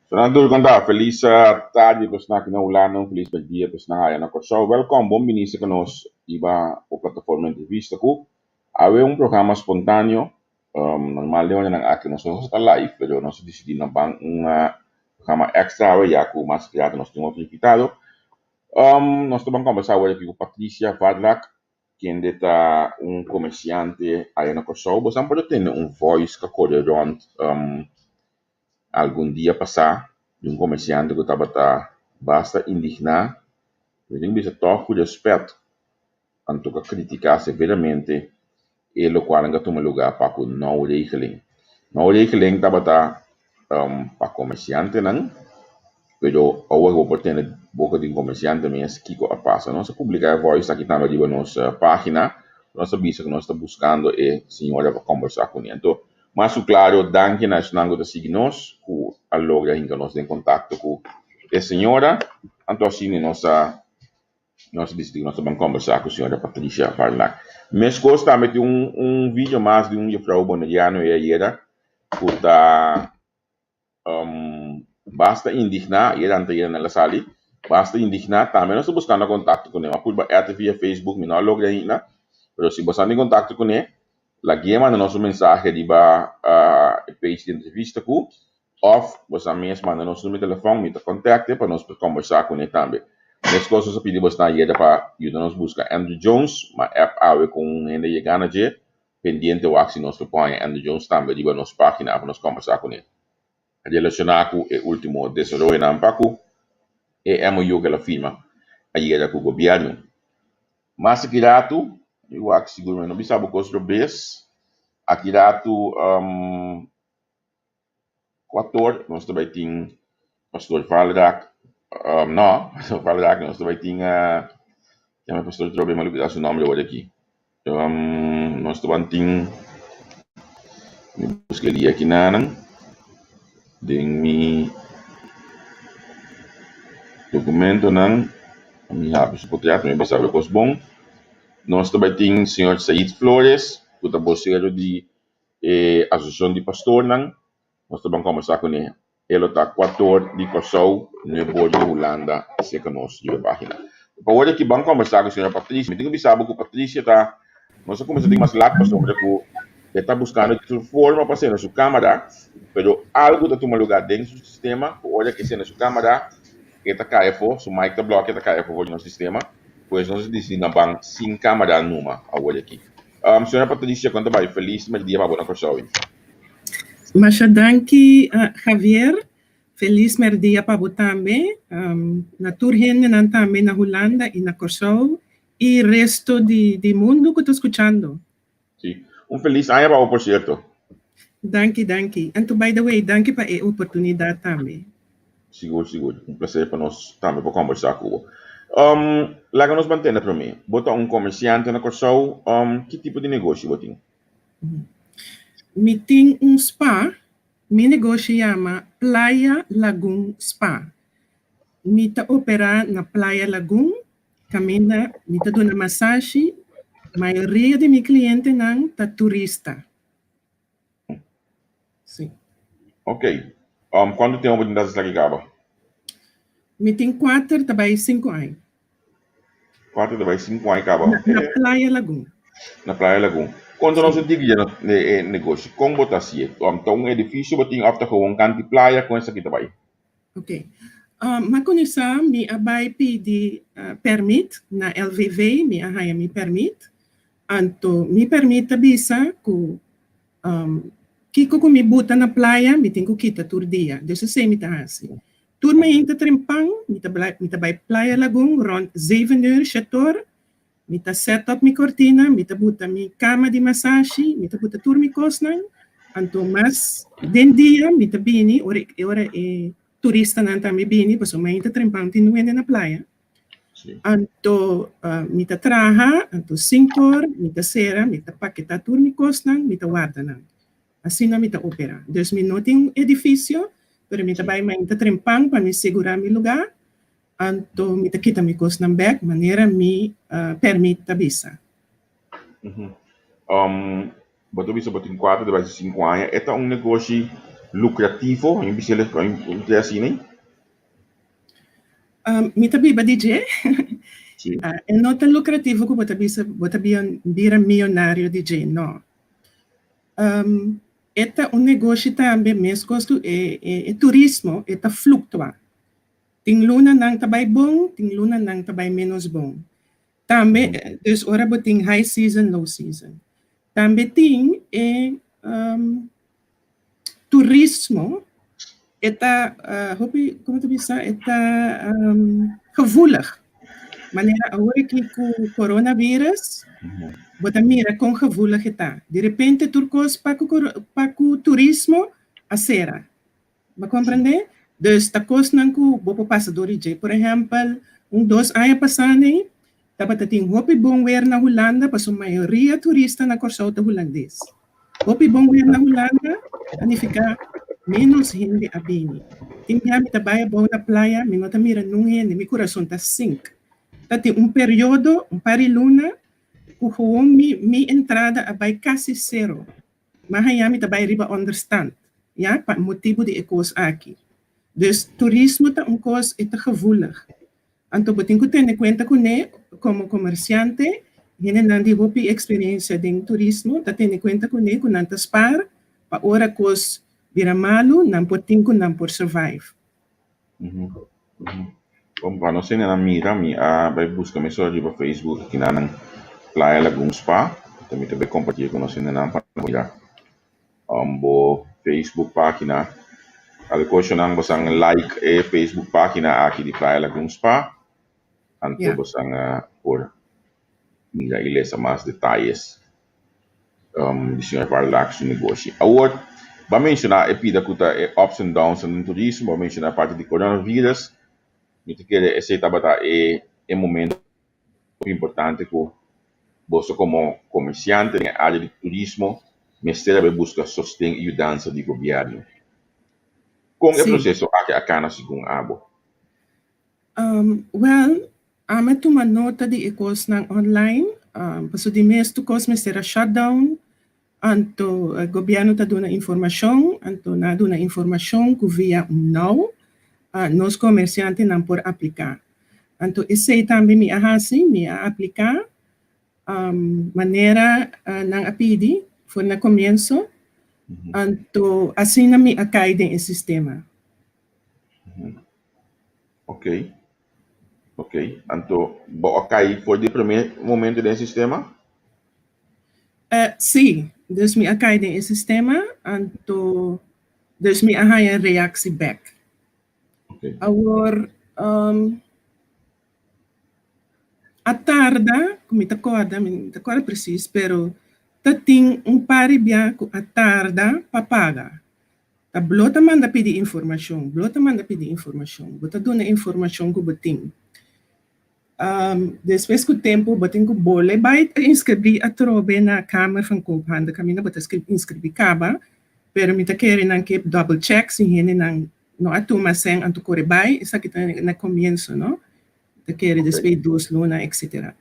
Fernando Urganda, felis tardi pa esnan aki na Hulanda, un felis dia pa esnan aya na Kòrsou. Wèlkòm, bon bini serka nos riba bo plataforma Entrevista ku awe un programa spontáneo. Normal den oranan aki nos no ta live, pero nos a disidí na ban un programa èkstra awe ya ku mas rato nos tin otro invitado. Nos ta ban kòmbersá awor aki ku Patricia Varlack, kende ta un komersiante aya na Kòrsou. Boso por a tende un voice ku a kore rònt Algun dia pasá di un komersiante ku tabata basta indigná, mi tin bisa tòg ku rèspèt, anto ku a kritiká severamente e lokual nan a tuma lugá pa ku nou regeling. Nou regeling tabata pa komersiantenan, pero awor bo por tende boka di un komersiante mes kiko a pasa. Nos a publiká e voice aki tambe riba nos página, nos a bisa ku nos ta buskando e señora pa kombersá kuné. Anto Mas ku klaro, danki na esnan ku ta sigui nos ku a logra hinka nos den kontakto ku e señora. Anto asina nos a nos a disidí ku nos ta ban kombersá ku señora Patricia Varlack. Meskos tambe tin un un video mas di un jefrou boneriano e ayera ku ta Basta indigná, i e nan ta yena nan la sali, basta indigná, tambe nos ta buskando kontakto kuné, mi a purba èt via Facebook, mi no a logra ainda, pero si bo sa tin kontakto kuné, lag'é manda nos un mensahe riba e page di entrevista ku, òf bo sa mes manda nos numero di telefòn, mi ta kontakt'e pa nos por kombersá kuné tambe. Meskos nos a pidi bosnan ayera pa yuda nos buska Andrew Jones, ma app awe ku un hende yega na dje, pendiente wak si nos lo por haña Andrew Jones tambe riba nos página pa nos kombersá kuné. Relashoná ku e último desaroyonan pa ku e MOU ku el a firma ayera ku gobièrnu. Mas aki ratu, mi wak sigur mi no bisa bo kos robes, aki ratu Kuator nos ta bai tin Pastor Valrak, no, Pastor Valrak nos ta bai tin yama Pastor Trobe, mi a olbida su nomber awor aki. Nos ta ban tin, mi buska e dia akinanan den mi documentonan, mi habri su potret, mi bisa lo kos bon. Nos ta bai tin señor Said Flores ku ta bosero di E Asosiashon di Pastornan, nos ta ban kombersá kuné. E lo ta kuator di Kòrsou, nuebor di Hulanda, serka nos riba e página. Pa ora ki ban kombersá ku señora Patricia, mi tin ku bisa bo ku Patricia ta, nos a kuminsá tin mas lat pasobra ku e ta buskando tur forma pa sende su kámara, pero algu ta tuma lugá den su sistema ku ora ku e sende su kámara e ta kai afó, su mic ta blòkia, e ta kai afó for di nos sistema, pues nos a disidí na ban sin kámara numa awor aki. Señora Patricia, kon ta bai? Felis merdia pa bo na Kòrsou. Masha danki Javier. Felis merdia pa bo tambe. Na tur hendenan tambe na Hulanda i na Kòrsou i resto di di mundu ku ta skuchando. Si. Un felis aña pa bo por sierto. Danki danki. Anto by the way danki pa e oportunidat tambe. Sigur sigur. Un placer pa nos tambe por combersa cu bo. Laga nos ban tende prome. Bo ta un comerciante na Corsou. Ki tipo di negoshi bo tin? Mi tin un spa. Mi negoshi yama Playa Lagoon Spa. Mi ta opera na Playa Lagoon caminda mi ta duna masashi. Mayoria di mi clientenan ta turista. Sí. Ok. Cuanto tempo bo tin ta haci esaki caba? Mi tin cuater ta bay cinco aña. Cuater ta bay cinco aña caba. Na, na Playa Lagoon. Na Playa Lagoon. Conta nos un tiki dje e negoshi. Con bo ta hacié? Ta un edificio bo tin of ta gewoon canti playa? Con esaki ta bay? Ok. M'a kuminsá, mi a bai pidi pèrmit na LVV, mi a haña mi pèrmit. Anto mi pèrmit ta bisa ku kiko ku mi buta na playa mi tin ku kita tur dia. Dus esei mi ta hasi. Tur mainta trempan mi ta mi ta bai Playa Lagun rònt zeven ur, shetor, Mi ta set up mi cortina, mi ta buta mi cama di masashi, mi ta buta tur mi cosnan, anto mas den dia mi ta bini ora e ora e turistanan tambe bini pasobra mi ta trempan tin wende na playa. Anto mi ta traha, anto sinkor mi ta sera, mi ta paketa tur mi cosnan, mi ta warda nan. Asina mi ta opera. Dus mi no tin un edificio, pero mi ta bai mainta trempan pa mi segura mi lugar. Anto mi ta kita mi kosnan bek manera mi permit ta bisa. Bo ta bisa bo tin kuater ta bai sinku aña. E ta un negoshi. lukrativo, mi bisa mi asina? Mi ta biba di dje. Sí. E no ta lukrativo ku bo ta bisa bo ta bira mionario di dje, no. E ta un negoshi tambe meskos ku e e turismo, e ta fluktua. Tin lunanan ta bai bon, tin lunanan ta bai ménos bon. Tambe, dus ora bo tin high season, low season. Tambe tin e turismo, e ta hopi, komo ta bisa, e ta gevoelig. Manera awor aki ku coronavirus, bo ta mira kon gevoelig e ta. Di repente tur kos pa ku pa ku turismo a sera. Bo komprendé? Dus ta kosnan ku bo por pasa dor di dje. Por ehèmpel, un dos aña pasá nei, tabata tin hopi bon wer na Hulanda pasobra mayoria turista na Kòrsou ta hulandes. Hopi bon wer na Hulanda a nifiká ménos hende a bini. Tin bia mi ta bai abou na playa, mi no ta mira nun hende, mi kurason ta sink. Ta tin un periodo, un par di luna, ku gewoon mi mi entrada a bai kasi sero. Ma haña mi ta bai riba onderstand, ya, pa motibu di e kos aki. Dus turismo ta un kos, e ta gevoelig. Anto bo tin ku tene kuenta kuné komo komersiante, hendenan di hopi eksperensia den turismo ta tene kuenta kuné ku nan ta spar pa ora kos bira malu nan por tin ku nan por survive. Bon, pa nos hendenan mira, mi a bai buska mesora riba Facebook kinan Playa Lagoon Spa. Anto mi ta bai kompartí ku nos hendenan pa nan mira bo Facebook página. Alekoshonan bosan like e Facebook página aki di Playa Lagoon Spa. Anto bosan por mira i lesa mas detayes di señor Varlack su negoshi. Awor, bo a menshoná e pida ku ta e ups and downs den turismo, bo a menshoná parti di coronavirus. Mi ta kere esei tabata e e momento importante ku boso komo komersiante den e área di turismo mester a bai buska sosten i yudansa di gobièrnu. Kon e proseso aki a kana segun abo? Wèl, ami a tuma nota di e kosnan online, pasobra di mes tur kos mester a shutdown, anto gobièrnu ta duna informashon, anto nan a duna informashon ku via un now nos komersiantenan por apliká. Anto esei tambe mi a hasi, mi a apliká manera nan a pidi for na komienso, anto asina mi a kai den e sistema. Ok, ok. Anto bo a kai for di promé momento den e sistema? Sí, dus mi a kai den e sistema, anto dus mi a haña reaksi bèk. Ok. Awor, a tarda, ku mi ta kòrda, mi no ta kòrda presis, pero ta tin un par di bia ku a tarda pa paga. Ta blo ta manda pidi informashon, blo ta manda pidi informashon. Bo ta duna informashon ku bo tin. Despues ku tempu bo tin ku bole bai inskribí atrobe na Kamer van Koophandel kaminda bo ta inskribí kaba, pero mi ta kere nan ke double check si hendenan no a tuma sèn anto kore bai, esaki ta na komienso no, ta kere despues dos luna etcetera.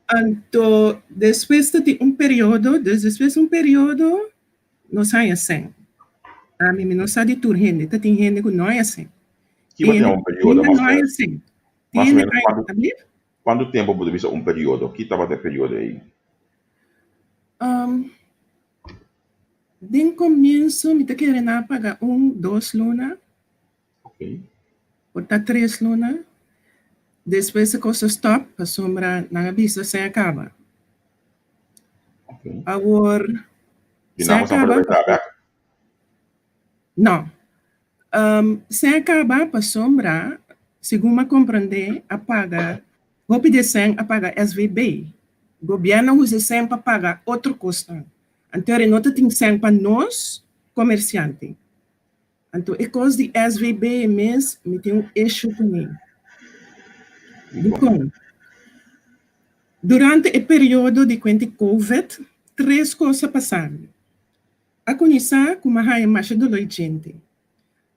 Anto despues ta tin un periodo, dus despues un periodo Nos haña sèn. Ami mi no sa di tur hende. Ta tin hende ku no haña sèn. Ki bo tin un periodo mas o menos? Mas o menos kuantu, kuantu tempu bo ta bisa un periodo? Ki tabata e periodo ei? Den komienso mi ta kere nan a paga un, dos luna. Okay. Por ta tres luna. Despues e kos a stop pasobra nan a bisa sèn a kaba. Okay. Awor, I sèn nan a boso a kaba. por traha bèk? No. Sèn a kaba pasobra, segun mi a komprendé, a paga hopi di e sèn a paga SVB. Gobièrnu a usa e sèn pa paga otro kosnan. Anto e no ta tin sèn pa nos komersiante. Anto e kos di SVB mes mi tin un issue kuné. Dikon? Durante e periodo di kuenti Covid, tres kos a pasa mi. A kuminsá ku mi a haña masha doló i djente.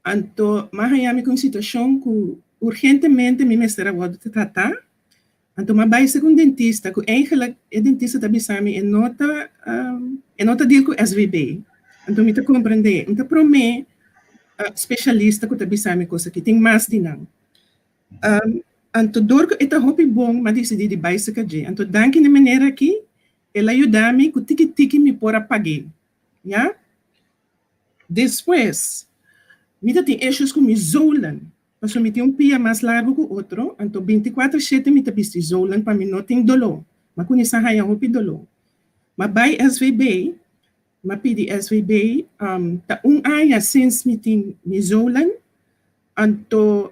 Anto mi a haña mi ku un situashon ku urgentemente mi mester a wòrdu tratá. Anto mi a bai serka un dentista ku eigenlijk e dentista ta bisa mi e no ta e no ta deal ku SVB. Anto mi ta komprendé, N ta promé spesialista ku ta bisa mi kos aki, tin mas di nan. Anto dor ku e ta hopi bon, m'a disidí di bai serka dje. Anto danki na e manera aki, el a yuda mi ku tiki tiki mi por a pag'é. Ya. Despues, mi ta tin issues ku mi zolen, pasobra mi tin un pia mas largu ku otro, anto bintikuater shete mi ta bisti zolen pa mi no tin doló. M'a kuminsá haña hopi doló. M'a bai SVB, m'a pidi SVB, ta un aña since mi tin mi zolen, anto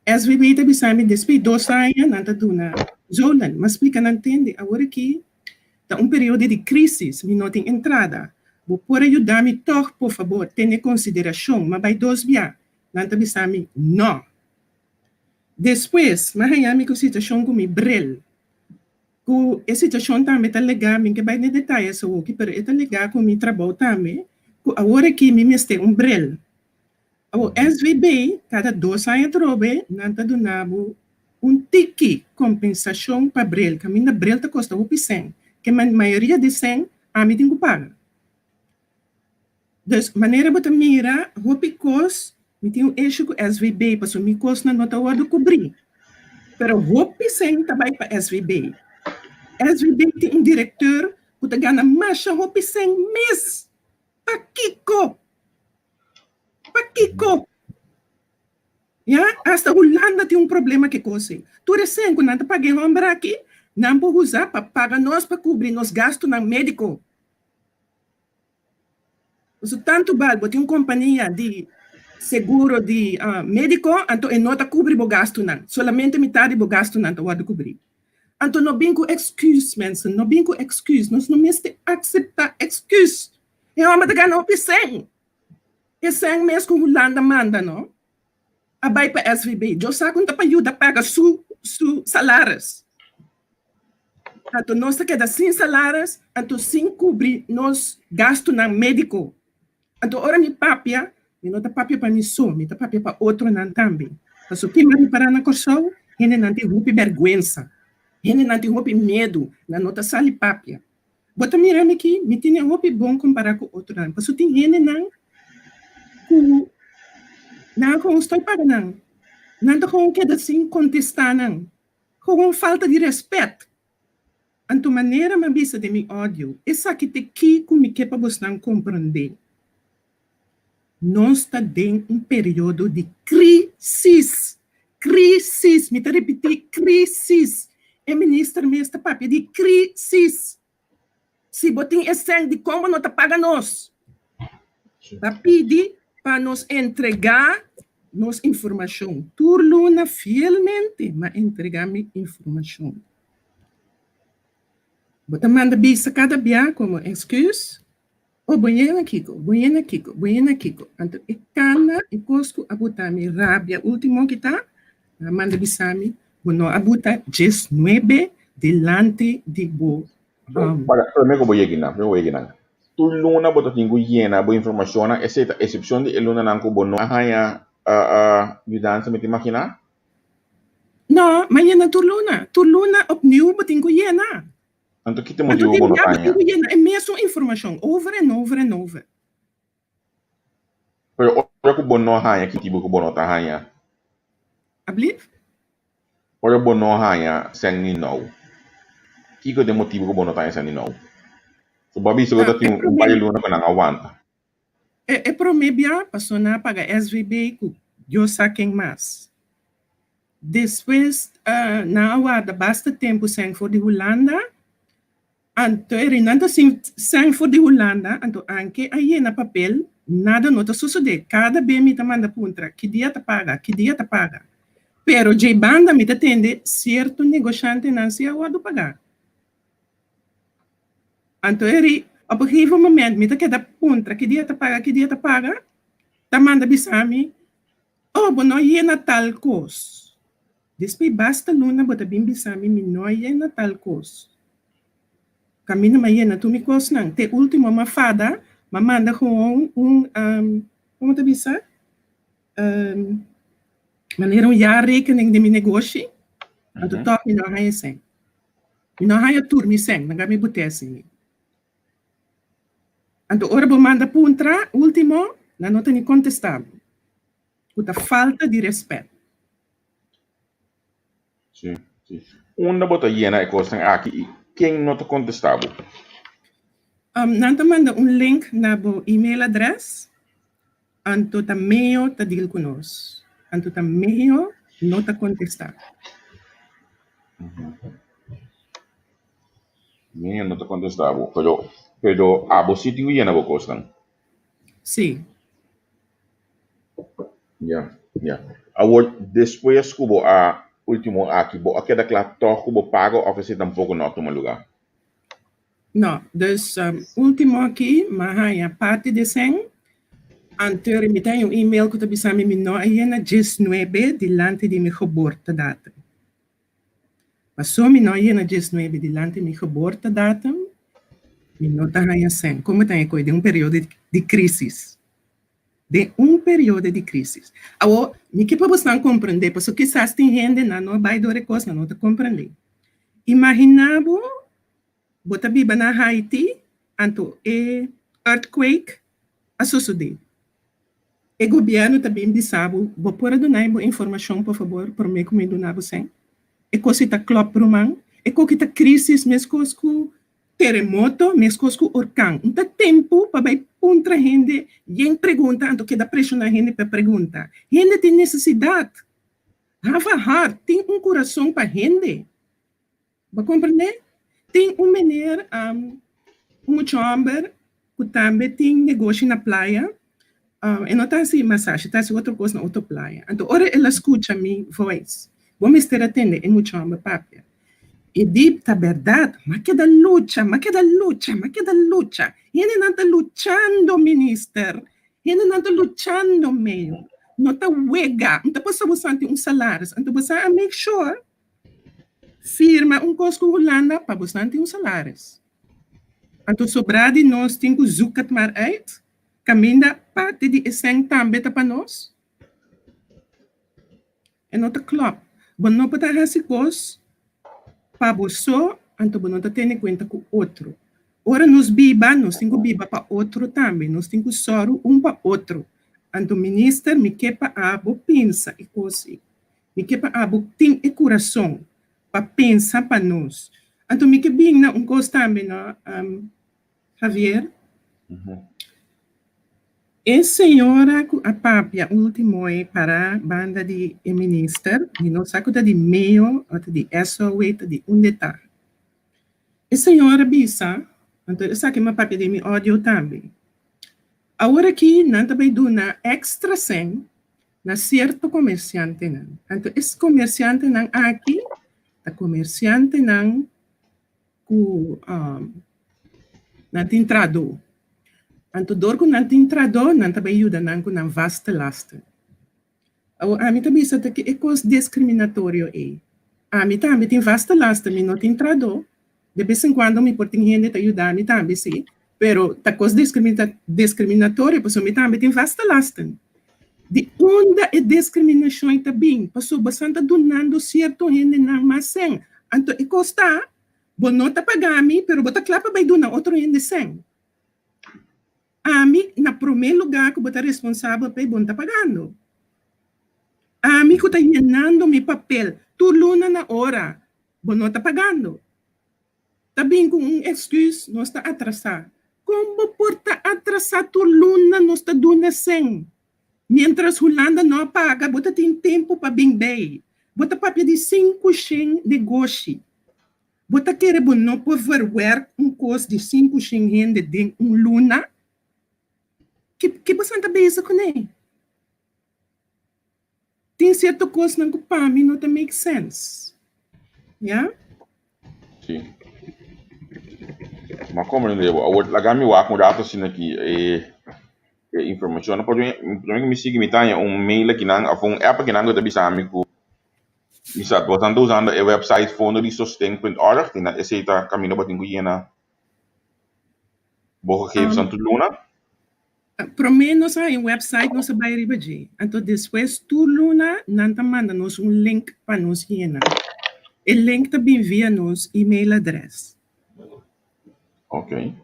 SVB ta bisa mi despues di dos aña nan ta duna zolen. M'a splika nan tende, awor aki Ta un periodo di crisis, mi no tin entrada. Bo por a yuda mi tog, por fabor, tene consideracion. M'a bai dos bia. Nan ta bisa mi, no. Despues, m'a haña mi cu situacion cu mi bril. Cu e situacion tambe ta lega, mi ke bai den detayes awoki, pero e ta lega cu mi trabou tambe, cu awor aki mi mester un bril. Awor, SVB, kada dos aña atrobe nan ta duna bo un tiki kompensashon pa bril, kaminda bril ta kosta hopi sèn, ke mayoria di sèn ami tin ku paga. Dus, manera bo ta mira, hopi kos, mi tin un issue ku SVB pasobra mi kosnan no ta wòrdu kubrí. Pero hopi sèn ta bai pa SVB. SVB tin un direkteur ku ta gana masha hopi sèn mes. Pakiko? Pakiko? Ya, hasta Hulanda tin un problema ke kos ei. Tur e sen ku nan ta paga e hòmber aki, nan por usa pa paga nos pa kubri nos gastunan médiko. Pasobra tantu bal bo tin un kompania di seguro di médiko, anto e no ta kubri bo gastunan. Solamente mitar di bo gastunan ta wòrdu kubrí. Anto no bin ku èksküs, mensen, no bin ku èksküs. Nos no mester akseptá èksküs. E hòmber ta gana hopi sèn. E sèn mes ku Hulanda manda no a bai pa SVB. Dios sa ku ta pa yuda paga su su salaris. Anto nos ta keda sin salaris, anto sin kubri nos gastunan médiko. Anto ora mi papia, mi no ta papia pa mi so, mi ta papia pa otronan tambe. Pasobra kin a ripará na Kòrsou, hendenan tin hopi bèrgwensa, hendenan tin hopi miedu, nan no ta sali papia. Bo ta mira mi ki mi tene hopi bon kompará ku otronan, pasobra tin hendenan ku nan gewoon stoi paga nan. Nan ta gewoon keda sin kontestá nan. Gewoon falta di rèspèt. Anto manera mi a bisa den mi audio, esaki ta ki ku mi ke pa bosnan komprondé. Nos ta den un periodo di crisis. Crisis! Mi ta ripití, crisis! E minister mes ta papia di crisis. Si bo tin e sèn, dikon bo no ta paga nos? Ta pidi pa nos entregá nos informashon. Tur luna fielmente m'a entregá mi informashon. Bo ta manda bisa kada bia komo excuse. Oh, bo yena kiko, bo yena kiko, bo yena kiko. Anto e kana e kos ku a buta mi rabia ultimo ki ta, nan a manda bisa mi, bo no a buta diesnuebe dilanti di bo. Para, prome ku bo yega nan, prome ku bo yega nan. Tur luna bo ta tin ku yena bo informashonnan, esei ta esepshon di e lunanan ku bo no a haña yudansa, mi ta imaginá? No, m'a yena tur luna. Tur luna opnieuw bo tin ku yena. Anto ki ta motibu bo no ta haña? Anto tin e mesun informashon over en over en over. Pero ora ku bo no haña, ki motibu ku bo no ta haña? Ablief? Ora bo no haña sèn ni nou, kiko ta e motibu ku bo no ta haña sèn ni nou? So bo a bisa ku ta tin un par di luna ku nan a wanta. E promé bia pasó nan a paga SVB ku Dios sa ken mas. Despues nan a warda basta tempu sèn for di Hulanda, anto e rinnan ta sin sèn for di Hulanda, anto anke a yena papel, nada no ta sosodé. Kada be mi ta manda puntra, ki dia ta paga, ki dia ta paga. Pero djei banda mi ta tende sierto negoshantenan si a wòrdu pagá. Anto e ri, op een gegeven moment mi ta keda puntra ki dia ta paga, ki dia ta paga, ta manda bisa mi, oh bo no yena tal kos. Despues basta luna bo ta bin bisa mi, mi no yena tal kos. Kaminda mi a yena tur mi kosnan, te ultimo mi a fada, mi a manda gewoon un, komo ta bisa, manera un jaarrekening di mi negoshi, anto tòg mi no a haña esei. Mi no haña tur mi sèn, nan mi but'é asina. Anto ora bo manda puntra, último, nan no ta ni kontestá bo. Ku ta falta di rèspèt. Sí, sí. Unda bo ta yena e kosnan aki i ken no ta kontestá bo? Nan ta manda un link na bo email adrès, anto ta meo ta deal ku nos. Anto ta meo no ta kontestá. Meo no ta kontestá bo, pero pero abo sí tin ku yena bo kosnan. Sí. Ya, ya. Awor, despues ku bo a último aki, bo a keda kla tòg ku bo pago òf esei tampoko no a tuma lugá? No, dus último aki m'a haña parti di esei. Anterior mi ta haña un email ku ta bisa mi mi no a yena diesnuebe dilanti di mi geboortedatum. Paso mi no a yena diesnuebe dilanti mi geboortedatum, mi no ta haña sèn. Komo ta haña koe den un periodo di krísis? Den un periodo di krísis. Awor, mi ke pa bosnan komprendé, paso kisas tin hende nan no a bai dor e kos, nan no ta komprendé. Imaginá bo, bo ta biba na Haiti, anto e earthquake a sosodé. E gobièrnu ta bin bisa bo, bo por a duna bo informashon por fabor promé ku mi duna bo sèn? E kos ei ta klòp ruman. E koki ta krísis meskos ku teremoto, meskos ku orkan. Un ta tempu pa bai puntra hende yen pregunta anto keda preshoná hende pa pregunta. Hende tin nesesidat. Have a heart, tin un kurason pa hende. Bo komprendé? Tin un meneer, un mucha hòmber ku tambe tin negoshi na playa. E no ta hasi masashi, e ta hasi otro kos na otro playa. Anto ora el a skucha mi voice, bo mester a tende e mucha hòmber papia. E di, Ta bèrdat, m'a keda lucha, m'a keda lucha, m'a keda lucha. Hendenan ta luchando, minister. Hendenan ta luchando, mayor. No ta wega. N ta pasa bo santi un salaris. Anto bo sa a make sure Firma un kos ku Hulanda pa bosnan tin un salaris. Anto sobrá di nos tin ku zoek het maar uit, kaminda parti di e sèn tambe ta pa nos. E no ta klòp. Bo no por ta hasi kos pa bo so, anto bo no ta tene kuenta ku otro. Ora nos biba, nos tin ku biba pa otro tambe. Nos tin ku sòru un pa otro. Anto minister, mi ke pa abo pensa e kos ei. Mi ke pa abo tin e kurason pa pensa pa nos. Anto mi ke bin na un kos tambe no, Javier. E señora ku a papia ultimo e para banda di e minister, mi no sa ku ta di meo o ta di SOW, ta di unda e ta. E señora bisa, anto esaki mi a papia den mi audio tambe, awor aki nan ta bai duna extra sèn na sierto komersiantenan. Anto es komersiantenan aki ta komersiantenan ku nan tin trahadó. Anto dor ku nan tin trahadó nan ta bai yuda nan ku nan vaste lasten. Awor ami ta bisa ta ki e kos diskriminatorio ei. Ami tambe tin vaste lasten, mi no tin trahadó. De bes en kuando mi por tin hende ta yuda mi tambe si, pero ta kos diskriminatorio pasobra mi tambe tin vaste lasten. Di unda e diskriminashon ta bin? Pasobra bosan ta dunando sierto hendenan mas sèn. Anto e kos ta, bo no ta paga mi, pero bo ta kla pa bai duna otro hende sèn. Ami, na promé lugá ku bo ta responsabel p'e, bo no ta pagando. Ami ku ta yenando mi papel tur luna na ora, Bo no ta pagando. Ta bin ku un excuse, nos ta atrasá. Kon bo por ta atrasá tur luna nos ta duna sen? Mientras Hulanda no a paga, bo ta tin tempu pa bin bei. Bo ta papia di 500 negoshi. Bo ta kere bo no por verwerk un kos di 500 hende den un luna? Ki ki boso ta bezig kuné? Tin cierto cosnan cu pa mi no ta make sense. Ya? Sí. Ma comprende bo. Awor laga mi wak un rato asina aki e e informacion. Por prome cu mi sigui mi ta haña un mail akinan of un app akinan cu ta bisa mi cu mi sa boso ta usando e website fondodisosten punt org y na esey ta caminda bo tin cu yena bo gegevens nan tur luna. Promé nos a haña website nos a bai riba dje. Anto despues tur luna nan ta manda nos un link pa nos yena. E link ta bin via nos email adres. Ok.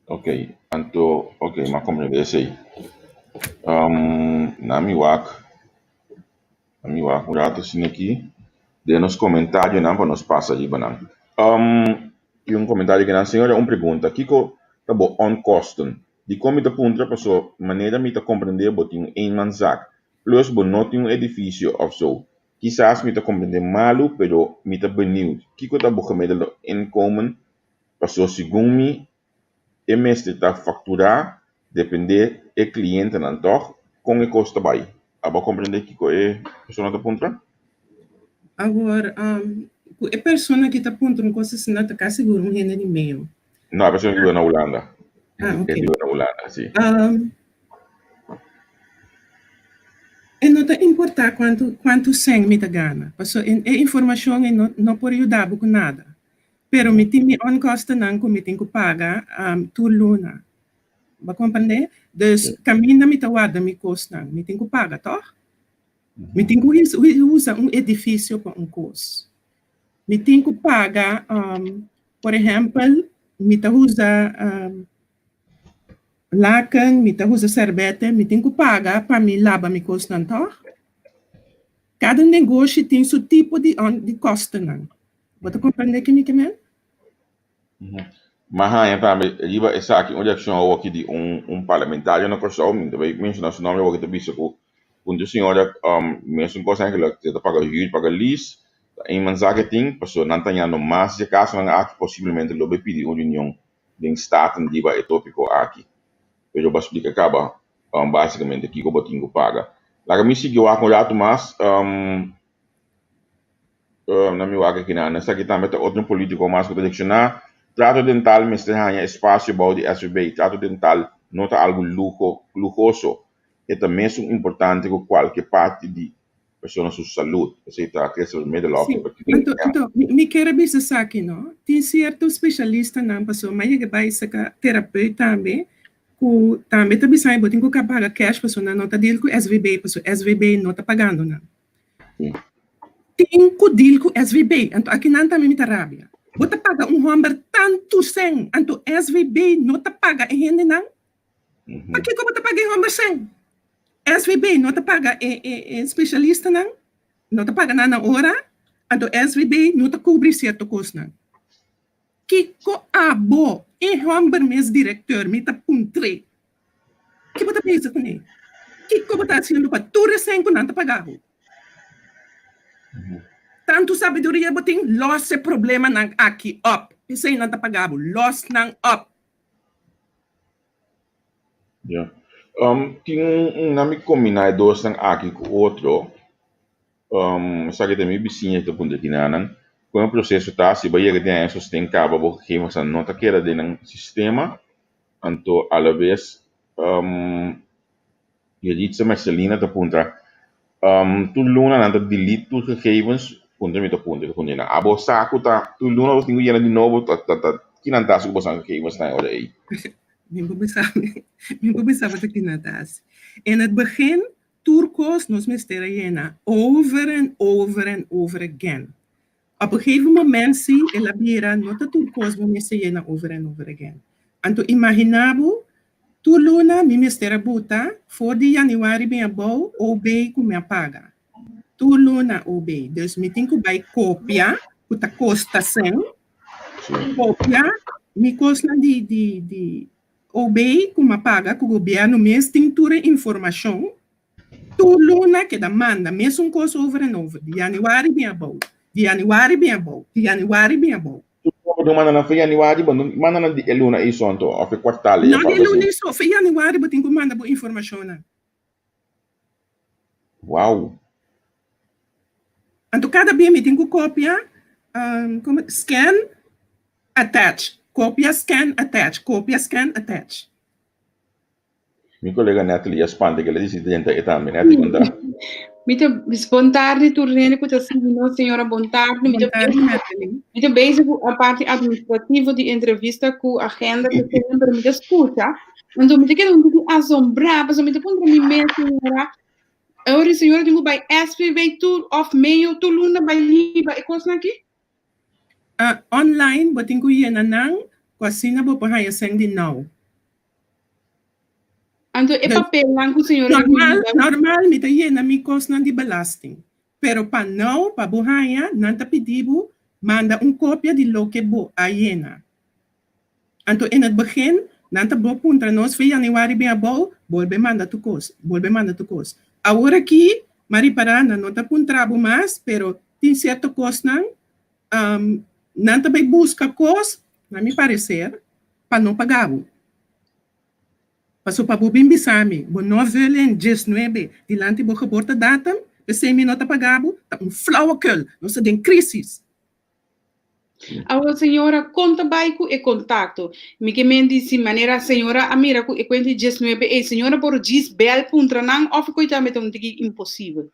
Ok, anto, ok, m'a comprende esei. Um, na mi wak, na mi wak un rato asina aki, den nos comentarionan pa nos pasa riba nan. Um, tin un comentario kinan, señora, un pregunta, kiko ta bo onkosten? Dikon mi ta puntra? Paso manera mi ta comprende bo tin un eenmanszaak, plus bo no tin un edificio of zo. Kisas mi ta comprende malu, pero mi ta benieuwd, kiko ta bo gemiddelde inkomen? Paso segun mi e mester ta factura depende e clientenan toch? Con e cos ta bay? Abo a comprende kico e persona ta puntra? Awor, cu e persona ki ta puntra un cos asina ta casi sigur un hende di meo. No, e persona ki biba na Hulanda. Ah, E ok. biba na Hulanda, si. E no ta importa cuanto, cuanto cen mi ta gana, paso e informacion ei no, no por yuda bo cu nada. Pero mi tin mi onkostennan ku mi tin ku paga tur luna. Bo a komprendé? Dus kaminda mi ta warda mi kosnan, mi tin ku paga, tòg? Mi tin ku usa un edifisio pa un kos. Mi tin ku paga, por ehèmpel, mi ta usa laken, mi ta usa sèrbètè, mi tin ku paga pa mi laba mi kosnan, tòg? Kada negoshi tin su tipo di kostennan. Bo ta comprende ki mi ke men? M'a haña tambe riba esaki un reakshon awoki di un un parlamentario na Kòrsou, mi ta bai menshoná su nòmber awoki, ta bisa ku punto señora mesun kos eigenlijk e ta paga hür, paga lease, ta eenmanszaak e tin, pasobra nan ta hañando mas di e kasonan aki, posiblemente lo bai pidi un reunion den Staten riba e topiko aki. Pero bo a splika kaba basikamente kiko bo tin ku paga. Laga mi sigui wak un ratu mas. Na mi wak akinan. Esaki tambe ta otro politico mas cu ta reacciona. Trato dental mester haña espacio bou di SVB. Trato dental no ta algo luho, luhoso. E ta mesun importante cu cualke parti di persona su salud. Esey ta Christopher Middelhoff Sí, di partido anto, M. anto mi, mi kier a bisa esaki, no? Tin cierto specialistanan, pasobra mi a yega bai saca terapeut tambe, cu tambe ta bisa bo tin cu paga cash pasobra nan no ta deal cu SVB, pasobra SVB no ta pagando nan. Tin ku deal ku SVB, anto akinan tambe mi ta rabia. Bo ta paga un hòmber tantu sèn, anto SVB no ta paga e hendenan? Pakiko bo ta paga e hòmber sèn? SVB no ta paga e e spesialistanan, no ta paga nan na ora, anto SVB no ta kubri sierto kosnan. Kiko abo, e hòmber mes direkteur, mi ta puntr'é. Ki bo ta pensa kuné? Kiko bo ta hasiendo pa tur esei ku nan ta paga bo? Tantu sabiduria bo tin, los e problemanan aki op. P'esei nan ta paga bo, los nan op. Ya. Tin un nan mi kombiná e dosnan aki ku otro. Esaki ta mi bisiña ta puntra kinanan. Kon e proseso ta si bo a yega den aña sosten kaba bo gegevensnan no ta keda den nan sistema? Anto alabes Yelitza Mercelina ta puntra, Tur luna nan ta delete tur gegevens? Puntra mi ta puntra, ta puntra nan, Abo sa ku ta tur luna bo tin ku yena di nobo? Ta ta ta ki nan ta hasi ku boso gegevens nan e ora ei? Mi por bisa mi por bisa bo ta ki nan ta hasi. In het begin tur kos nos mester a yena over en over en over again. Op een gegeven moment si el a bira no ta tur kos bo mester yena over en over again. Anto imagina bo tur luna mi mester a buta for di januari bin abou OB ku mi a paga. Tur luna OB. Dus mi tin ku bai kopia ku ta kosta sèn, kopia mi kosnan di di di OB ku mi a paga ku gobièrnu mes tin tur e informashon. Tur luna keda manda mesun kos over en over, di januari bin abou, di januari bin abou, di januari bin abou. Tur luna bo tin manda nan for januari, bo no manda nan di e luna ei so anto, of e kwartal ei No of di e algo luna asina. ei so, for januari bo tin ku manda bo informashonnan. Wow! Anto kada bia mi tin ku kopia, komo, scan, attach, kopia, scan, attach, kopia, scan, attach. Mi kolega Natalie a spanta ke el a disi drenta e tambe. Natalie konta. Mi ta bon tardi tur hende ku ta sigui nos, señora bon tardi. Mi ta Bon tardi, Natalie. Mi ta bezig ku a parti administrativo di entrevista ku agenda ku tenen, pero mi ta skucha. Anto mi ta keda un tiki asombrá, pasobra mi ta puntra mi mes, señora, ora señora tin ku bai SVB tur òf meio tur luna bai hiba e kosnan aki? Online bo tin ku yena nan ku asina bo por haña sèn di nou. Anto e papelnan ku señora Normal, normal mi ta yena mi kosnan di belasting. Pero pa nou, pa bo haña, nan ta pidi bo manda un kopia di loke bo a yena. Anto in het begin, nan ta bo puntra nos fe januari bin abou, bolbe manda tur kos, bolbe manda tur kos. Awor aki, m'a ripará nan no ta puntra bo mas, pero tin sierto kosnan, nan ta bai buska kos, na mi pareser, pa no paga bo. Paso pa bo bin bisa mi, bo no veulen 19 dilanti bo geboortedatum, p'esei mi no ta paga bo, ta un flauwekul, nos ta den crisis. Awor señora, kon ta bai ku e kontakto? Mi ke men di si manera señora a mira ku e kuenta di 19 ei, señora por djis bèl puntra nan òf e koi tambe ta un tiki imposibel?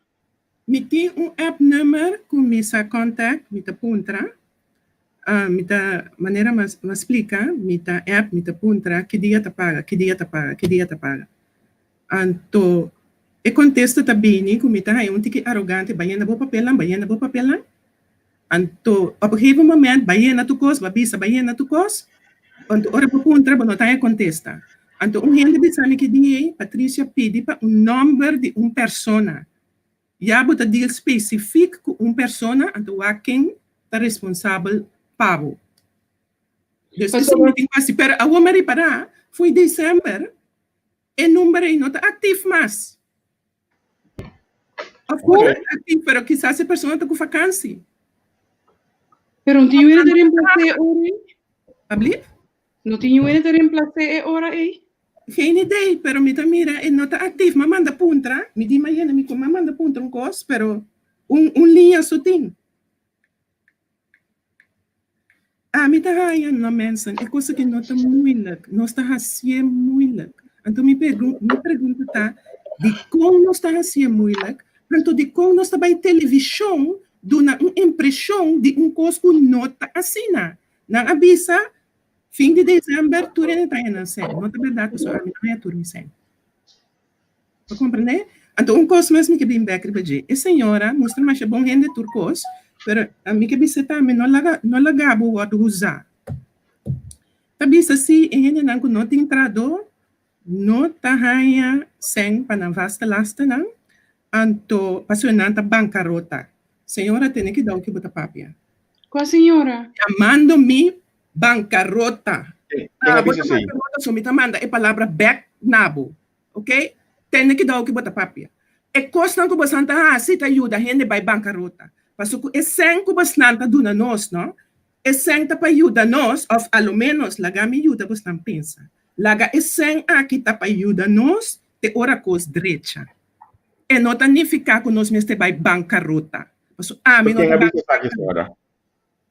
Mi tin un app nummer ku mi sa contact, mi ta puntra, mi ta manera mi a splika, mi ta app mi ta puntra ki dia ta paga, ki dia ta paga, ki dia ta paga. Anto e kontesta ta bini ku mi ta haña un tiki arogante, bai yena bo papelnan, bai yena bo papelnan. Anto op een gegeven moment bai yena tur kos, bo a bisa bai yena tur kos, anto ora bo puntra bo no ta haña kontesta. Anto un hende bisa mi ki di ei, Patricia pidi pa un nòmber di un persona. Ya bo ta deal spesifik ku un persona, anto wak ken ta responsabel pa bo. Dus esei mi tin ku hasi. Pero awor mi a ripará, fo'i december E number ei no ta actief mas. Of por ta actief, pero kisas e persona ta ku vakansi. Pero no tin yuene ta reemplacé e ora ei? Alblief? No tin yuene ta reemplacé e ora ei? Geen idee, pero mi ta mira e no ta actief. M'a manda puntra, mi di mayena mi ku m'a manda puntra un kos, pero un un liña so tin. Ami ta haña, no mensen, e cosa ki no ta moeilijk. Nos ta hacié moeilijk. Anto mi pergun mi pregunta ta, dikon nos ta hacié moeilijk? Anto dikon nos ta bai televishon duna un impreshon di un kos ku no ta asina? Nan a bisa fin di december tur hende ta haña nan sèn. No ta bèrdat pasobra ami no haña tur mi sèn. Bo comprende? Anto un cos mas mi ke bin bek riba dje. E señora mustra masha bon hende tur cos, pero mi ke bisa tambe no laga no laga bo wordo usa. Ta bisa si e hendenan cu no tin trahador no ta haña cen pa nan vaste lastennan, anto pasobra nan ta bancarota. Señora tene kidao ki bo ta papia. Cua señora? Yamando mi bancarota. Ken a Ah, bo bisa ta esei? bancarota, so mi ta manda e palabra bek na bo. Ok? Tende kidao ki bo ta papia. E kosnan ku bosan ta hasi ta yuda hende bai bankarota. Paso ku e sèn ku bosnan ta duna nos, no? E sèn ta pa yuda nos, òf a lo ménos laga mi yuda bosnan pensa. Laga e sèn aki ta pa yuda nos te ora kos drecha. E no ta nifiká ku nos mester bai bankarota. Paso ami no Ken ta a bisa esaki, señora?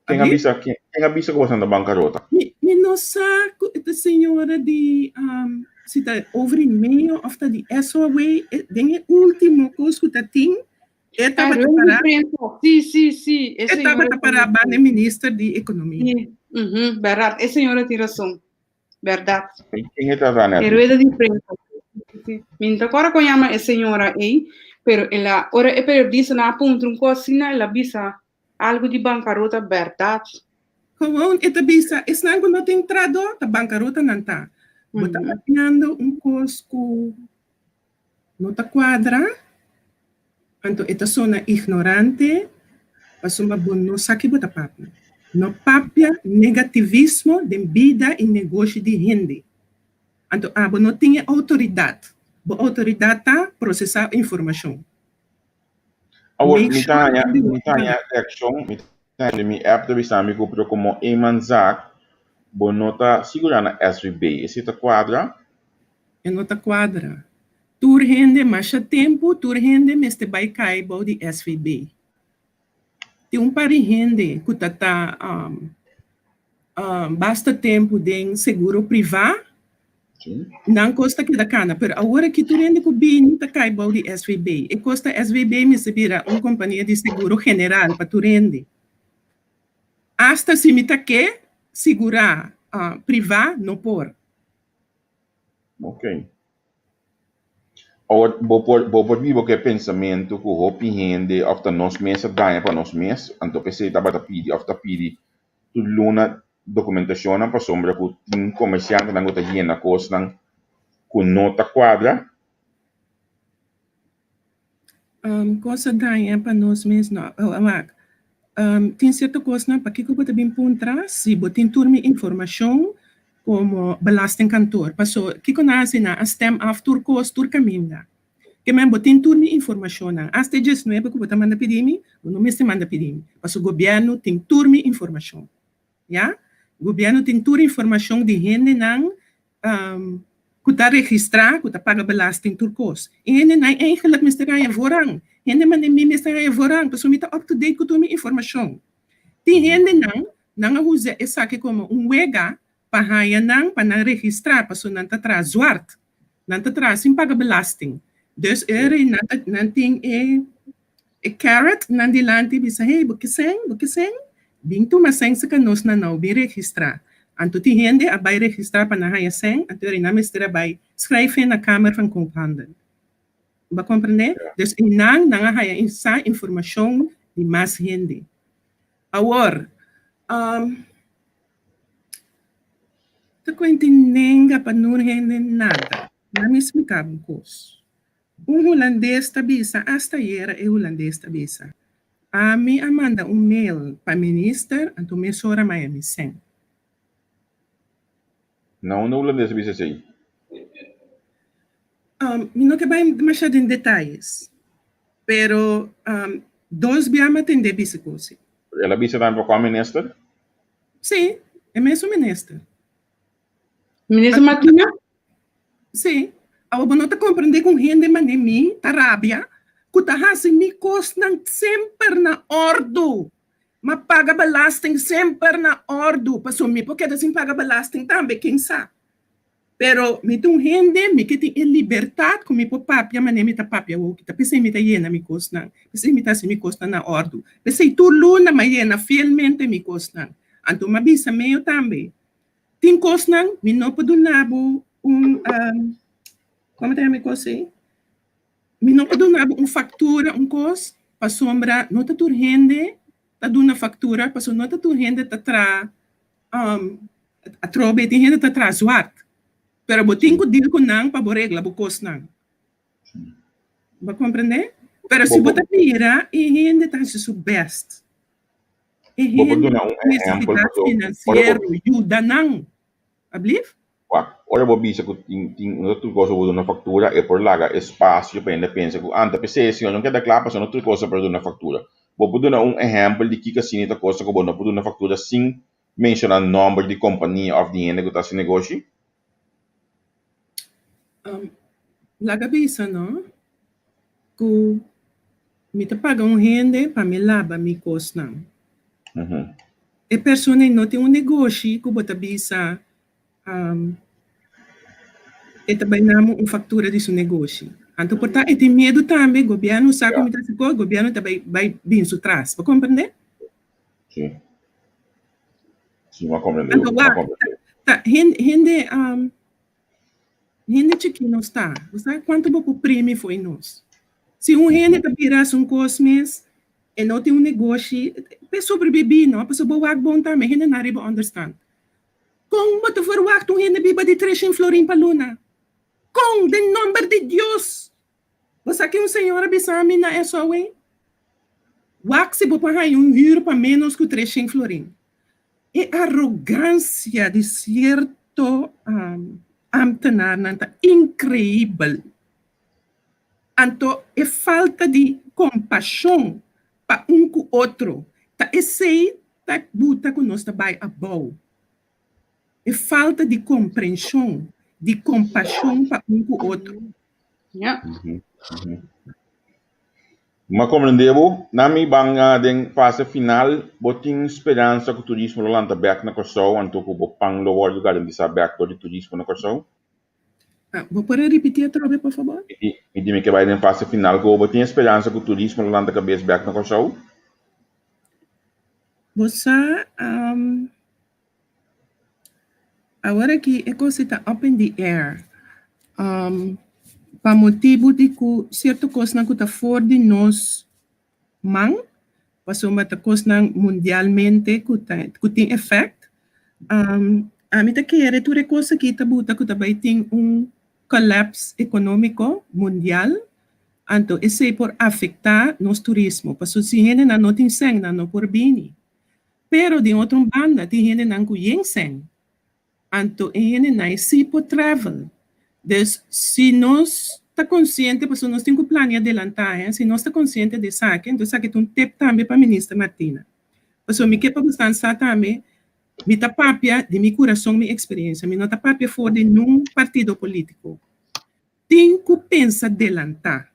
Ken a bisa, ken, ken a bisa ku boso ta bankarota? Mi, mi no sa ku e ta señora di, um, si ta over di meo of ta di SOW, e, den e ultimo kos ku ta tin, e tabata para. Si, si, si. E, e tabata para banda minister di ekonomia. Si, mhm, bèrdat. E señora tin rason. Bèrdat. Ken e ta E rueda di prensa. Si. Mi no ta kòrda kon yama e señora ei, pero el a, ora e periodista nan a puntra un kos asina, el a bisa Algu di bankarota bèrdat. Gewoon e ta bisa esnan ku no tin trado ta bankarota nan ta. Bo ta papiando un kos ku no ta kuadra, anto e ta sona ignorante pasobra bo no sa ki bo ta papia. No papia negativismo den bida i negoshi di hende. Anto abo no tin e outoridat. Bo outoridat ta prosesá informashon. Awor, mi ta haña, mi ta haña reakshon, mi ta haña mi app ta bisa mi ku pero komo eenmanszaak bo no ta sigurá na SVB. Esei ta kuadra? E no ta kuadra. Tur hende, masha tempu tur hende mester bai kai bou di SVB. Tin un par di hende ku ta ta basta tempu den seguro privá, nan kos ta keda kana. Pero awor aki tur hende ku bini ta kai bou di SVB. E kos ta SVB mester bira un kompania di seguro general pa tur hende. Asta si mi ta ke sigurá privá, no por. Ok. Awor, bo por bo por biba ku e pensamentu ku hopi hende òf ta nos mes a daña pa nos mes, anto p'esei tabata pidi òf ta pidi tur luna dokumentashonnan pasobra ku tin komersiantenan ku ta yena kosnan ku no ta kuadra? Kos a daña pa nos mes no. Wak, tin sierto kosnan pakiko bo ta bin puntra si bo tin tur mi informashon komo belastingkantoor. Paso kiko nan a hasi? Nan a stem af tur kos tur kaminda. Ke men bo tin tur mi informashonnan. Asta e diesnuebe ku bo ta manda pidi mi, bo no mester manda pidi mi. Paso gobièrnu tin tur mi informashon. Ya. Gobièrnu tin tur informashon di hendenan ku ta registrá, ku ta paga belasting, tur kos. E hendenan eigenlik mester haña voorrang. Hende manera mi mester haña voorrang pasobra mi ta up to date ku tur mi informashon. Tin hendenan, nan a usa esaki komo un wega pa haña nan pa nan registrá pasobra nan ta traha zwart, nan ta traha sin paga belasting. Dus e rei nan ta nan tin e e carrot nan dilanti bisa hey bo ke sèn, bo ke sèn? Bin tuma sèn saka nos na nou, bin registrá. Anto tin hende a bai registrá pa nan haña sèn, anto e rei nan mester a bai schrijven na Kamer van Koophandel. Bo a komprendé? Dus einan nan a haña sa informashon di mas hende. Awor, Ta kuenti nenga pa nur hende nada. Nan mi splika bo un kos. Un hulandes ta bisa, asta ayera e hulandes ta bisa, ami a manda un mail pa minister anto mesora maya mi sèn. Na unda hulandes a bisa esei? Mi no ke bai demasiado den detayes, pero dos bia mi a tende bisa kos. El a bisa tambe pa kua minister? Sí, e mesun minister. Minister Martina? Sí. Awor bo no ta komprendé ku un hende manera mi ta rabia ku ta hasi mi kosnan semper na òrdu. M'a paga belasting semper na òrdu, pasobra mi por keda sin paga belasting tambe, ken sa. Pero mi ta un hende, mi ke tin e libertat ku mi por papia manera mi ta papia awoki. Ta p'esei mi ta yena mi kosnan, p'esei mi ta hasi mi kosnan na òrdu. P'esei tur luna m'a yena fielmente mi kosnan. Anto m'a bisa meyo tambe, tin kosnan mi no por duna bo un, komo ta yama e kos ei? Mi no por duna bo un faktura, un kos, pasobra no ta tur hende ta duna faktura, pasobra no ta tur hende ta traha Atrobe tin hende ta traha zwart, pero bo tin ku deal ku nan pa bo regla bo kosnan. Bo a komprendé? Pero si bo ta mira, e hende ta hasi su bèst. E Bo por hende duna un ku ehèmpel nesesidat paso ora finansiero, bo yuda nan. Ablief? Wak, ora bo bisa ku tin tin no ta tur kos bo duna faktura, e por laga espasio pa hende pensa ku anta p'esei si no keda kla pasobra no tur kos ta por duna faktura. Bo por duna un ehèmpel di kiko asina ta kosa ku bo no por duna faktura sin menshoná nòmber di kompania òf di hende ku ta hasi negoshi? Laga bisa no ku mi ta paga un hende pa mi laba mi kosnan. E persona ei no tin un negoshi ku bo ta bisa e ta bai namo un faktura di su negoshi. Anto por ta e tin miedu tambe, gobièrnu sa ku mi ta hasi kos, gobièrnu ta bai bai bin su tras. Bo komprendé? Sí. Sí, mi a komprendé. Anto wak, ta hende hende Hende chikí nos ta. Bo sa kuantu bo por primi fo'i nos. Si un hende ta bira hasi un kos mes, e no tin un negoshi, p'e sobrebibí no, pasobra bo wak bon tambe, hendenan riba onderstand. Kon bo ta verwagt un hende biba di treshen florin pa luna? Kon? Den nomber di Dios! Bo sa ke un señora bisa mi na SOA? Wak si bo por haña un hür pa ménos ku treshen florin. E arogansia di sierto ámtenarnan ta inkreibel. Anto e falta di kompashon pa un ku otro ta esei ta buta ku nos ta bai abou. E falta di komprenshon, di kompashon pa un ku otro. Ja. Ma komprendé bo, na mi ban den fase final, bo tin speransa ku turismo lo lanta bèk na Kòrsou anto ku bo pan lo wòrdu garantisá bèk dor di turismo na Kòrsou? Bo por a ripití atrobe, por fabor? Mi di mi ke bai den fase final ku bo, bo tin speransa ku turismo lo lanta kabes bèk na Kòrsou? Bo sa, Awor aki e kos ta up in the air pa motibu di ku sierto kosnan ku ta for di nos man, pasobra ta kosnan mundialmente ku ta ku tin efèkt. Ami ta kere tur e kos aki ta buta ku ta bai tin un. collapse ekonómiko mundial, anto esei por afektá nos turismo, pasobra si hendenan no tin sèn nan no por bini. Pero di otro banda tin hendenan ku yen sèn, anto e hendenan sí por travel. Dus si nos ta konsiente, pasobra nos tin ku plania adelantá, si nos ta konsiente di esaki, anto esaki ta un tip tambe pa Minister Martina. Pasobra mi ke pa bo sa tambe, mi ta papia di mi kurason, mi eksperensia, mi no ta papia for di ningun partido polítiko. Tin ku pensa delantá.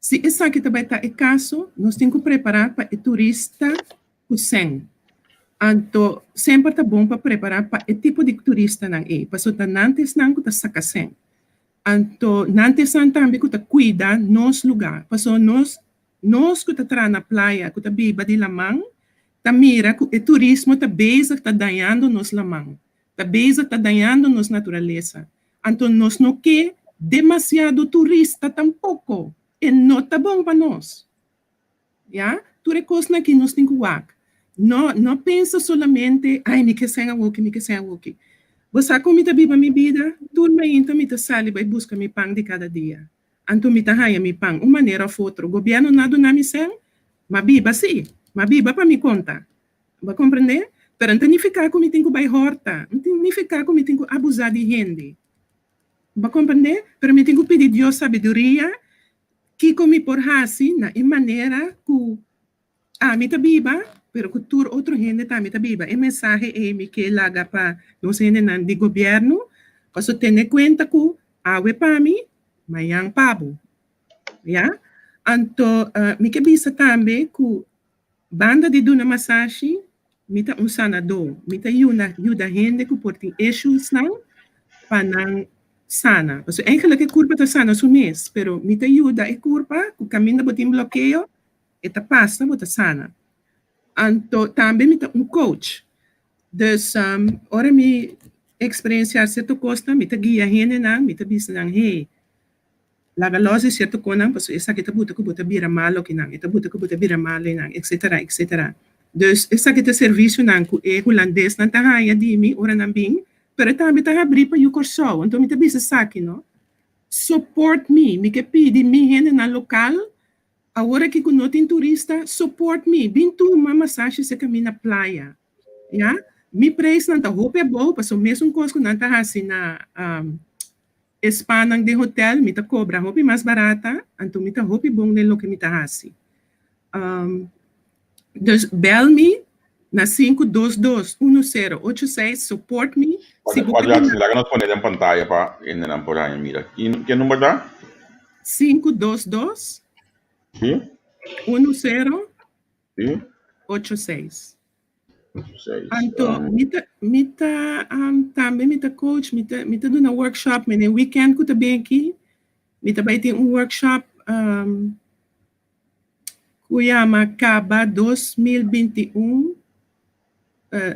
Si esaki tambe ta e kaso, nos tin ku prepará pa e turista ku sèn. Anto, semper ta bon pa prepará pa e tipo di turistanan ei. Pasobra nan ta esnan ku ta saka sèn. Anto, nan ta esnan tambe ku ta kuida nos lugá. Pasobra nos, nos ku ta traha na playa, ku ta biba di laman, ta mira ku e turismo ta bezig ta dañando nos laman. Ta bezig ta dañando nos naturalesa. Anto, nos no ke demasiado turista tampoko. E no ta bon pa nos. Ja? Tur e kosnan aki nos tin ku wak. No, no pensa solamente, ai, mi ke sèn awoki, mi ke sèn awoki. Bo sa kon mi ta biba mi bida? Tur mainta mi ta sali bai buska mi pan di kada dia. Anto mi ta haña mi pan, un manera òf otro. Gobièrnu no a duna mi sèn, m'a biba sí, m'a biba pa mi konta. Bo a komprendé? Pero no ta nifiká ku mi tin ku bai hòrta, no ta nifiká ku mi tin ku abusá di hende. Bo a komprendé? Pero mi tin ku pidi Dios sabiduria kiko mi por hasi na e manera ku ami ta biba, pero ku tur otro hende tambe ta biba. E mensahe ei mi ke laga pa nos hendenan di gobièrnu, pasobra tene kuenta ku awe pa mi, mañan pa bo. Ya? Anto mi ke bisa tambe ku banda di duna masashi, mi ta un sanadó. Mi ta yuda yuda hende ku por tin issuesnan pa nan sana. Pasobra eigenlijk e kurpa ta sana su mes, pero mi ta yuda e kurpa ku kaminda bo tin blokeo, e ta pasa, bo ta sana. Anto tambe mi ta un coach. Dus ora mi eksperensiá sierto kosnan, mi ta guia hendenan, mi ta bisa nan, hey, laga los di sierto kosnan, pasobra esaki ta buta ku bo ta bira malo akinan, e ta buta ku bo ta bira malo einan, etcetera, etcetera. Dus esaki ta servisionan ku e hulandesnan ta haña di mi ora nan bin, pero tambe ta habrí pa yu Kòrsou. Anto mi ta bisa esaki, no? Support me, mi ke pidi mi hendenan lokal, awor aki ku no tin turista, support me, bin tuma masashi serka mi na playa. Ya? Mi preisnan ta hopi abou, pasobra mesun kos ku nan ta hasi na e spanan den hotel, mi ta kobra hopi mas barata, anto mi ta hopi bon den loke mi ta hasi. Dus bel mi na 522 1086, support me. Si bo Pode laga nos pone den pantaya pa hendenan por haña mira. Ki number ta? 522 10 86. 6. Anto, mi ta tambe mi ta coach, mi ta duna workshop, mi weekend ku ta bin aki, mi ta bai tin un workshop ku yama Kaba 2021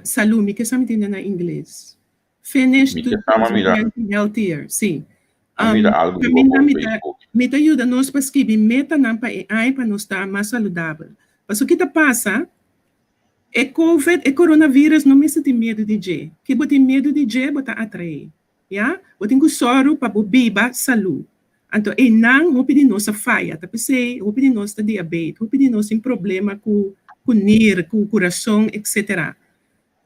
Salú, mi ke sa mi tin na ingles. Finish Mi ke sama mira. 2020 healthier, sí. Mira algu di Kaminda bo mi ta, Facebook. mi ta yuda nos pa skibi metanan pa e aña pa nos ta mas saludabel. Pasobra kiko ta pasa, e COVID, e coronavirus no mester tin miedu di dje. Ke bo tin miedu di dje, bo ta atraé. Ya? Bo tin ku sòru pa bo biba salú. Anto, einan hopi di nos a faya. Ta p'esei, hopi di nos ta diabetes, hopi di nos tin problema ku nir, ku kurason, etc.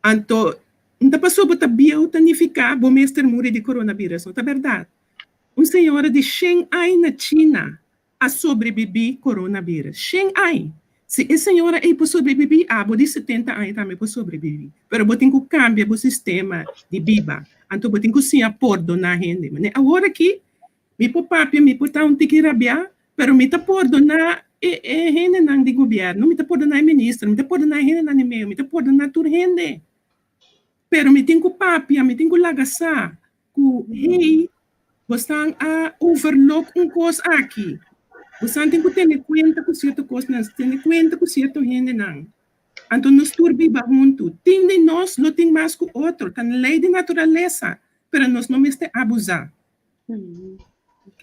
Anto, no ta pasobra bo ta bieu ta nifiká bo mester muri di coronavirus. No ta bèrdat. Un señora di 100 aña na China a sobrebibí coronavirus. 100 aña. Si e señora ei por sobrebibí, abo di 70 aña tambe por sobrebibí. Pero bo tin ku kambia bo sistema di biba. Anto bo tin ku siña pordoná hende. Ma awor aki, mi por papia, mi por ta un tiki rabiá, pero mi ta pordoná e hendenan di gobièrnu, mi ta pordoná e minister, mi ta pordoná e hendenan di medio, mi ta pordoná tur hende. Pero mi tin ku papia, mi tin ku laga sa, ku hey, boso a overlook un kos aki. Boso tin ku tene kuenta ku sierto kosnan, tene kuenta ku sierto hendenan. Anto nos tur biba huntu. Tin di nos lo tin mas ku otro, ta lei di naturalesa, pero nos no mester abusá. Ok?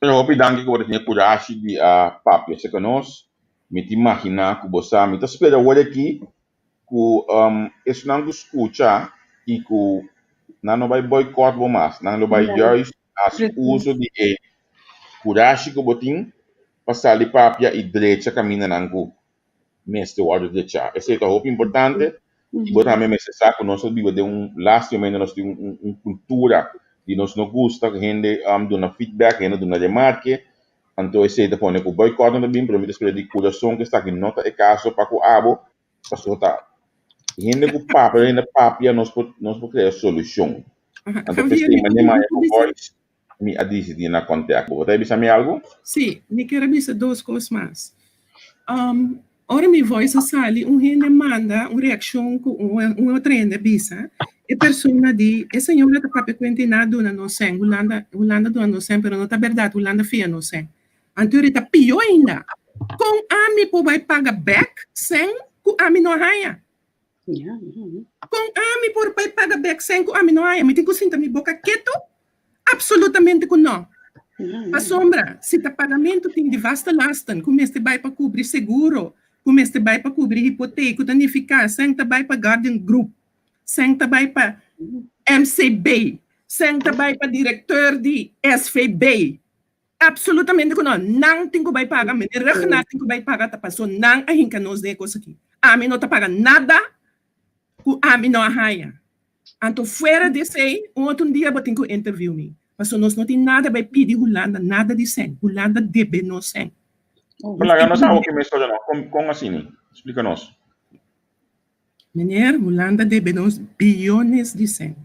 Pero hopi danki ku bo tin kurashi di a papia serka nos. Mi ta imaginá ku bo sa, mi ta spera awor aki ku esnan ku skucha i ku. Nan no bai boycott bo mas, nan lo bai juist hasi uso di e kurashi ku bo tin pa sali papia i drecha kamindanan ku mester wòrdu drechá. Esei ta hopi importante i bo tambe mester sa ku nos ta biba den un, lastimamente nos tin un kultura di nos no gusta ku hende duna feedback, hende duna remarke, anto esei ta pone ku boycott no ta bin, pero mi ta spera di kurason ku esaki no ta e kaso pa ku abo, pasobra ta hende ku papia, hende papia nos por nos por krea solushon. Anto p'esei manera mi a haña voice mi a disidí na kontak bo. Bo ta bisa mi algu? Sí, mi kier a bisa dos kos mas. Ora mi voice a sali, un hende manda un reakshon ku un otro hende a bisa. E persona di, e señora ta papia kuenta i nan a duna nos sèn, Hulanda, Hulanda duna nos sèn, pero no ta bèrdat, Hulanda fia nos sèn. Anto e ta pió ainda, kon ami por bai paga bèk sèn ku ami no a haña? Kon ami por bai paga bèk sèn ku ami no haña? Mi tin ku sinta mi boka ketu? Apsolutamente ku nò. Pasobra si ta pagamentu tin di vaste lasten ku mester bai pa kubri seguro, ku mester bai pa kubri hipotek, ku ta nifiká sèn ta bai pa Guardian Group, sèn ta bai pa MCB, sèn ta bai pa direkteur di SVB. Absolutamente ku no. Nan tin ku bai paga, meneer Ruggenaath tin ku bai paga ta paso nan a hinka nos den e kos aki. Ami no ta paga nada ku ami no a haña. Anto fuera di esei, un otro dia bo tin ku interview mi. Paso nos no tin nada bai pidi Hulanda nada di sèn. Hulanda debe nos sèn. Pero laga nos awo ki mes ora no. Kon kon asini? Splika nos. Meneer, Hulanda debe nos biyones di sèn.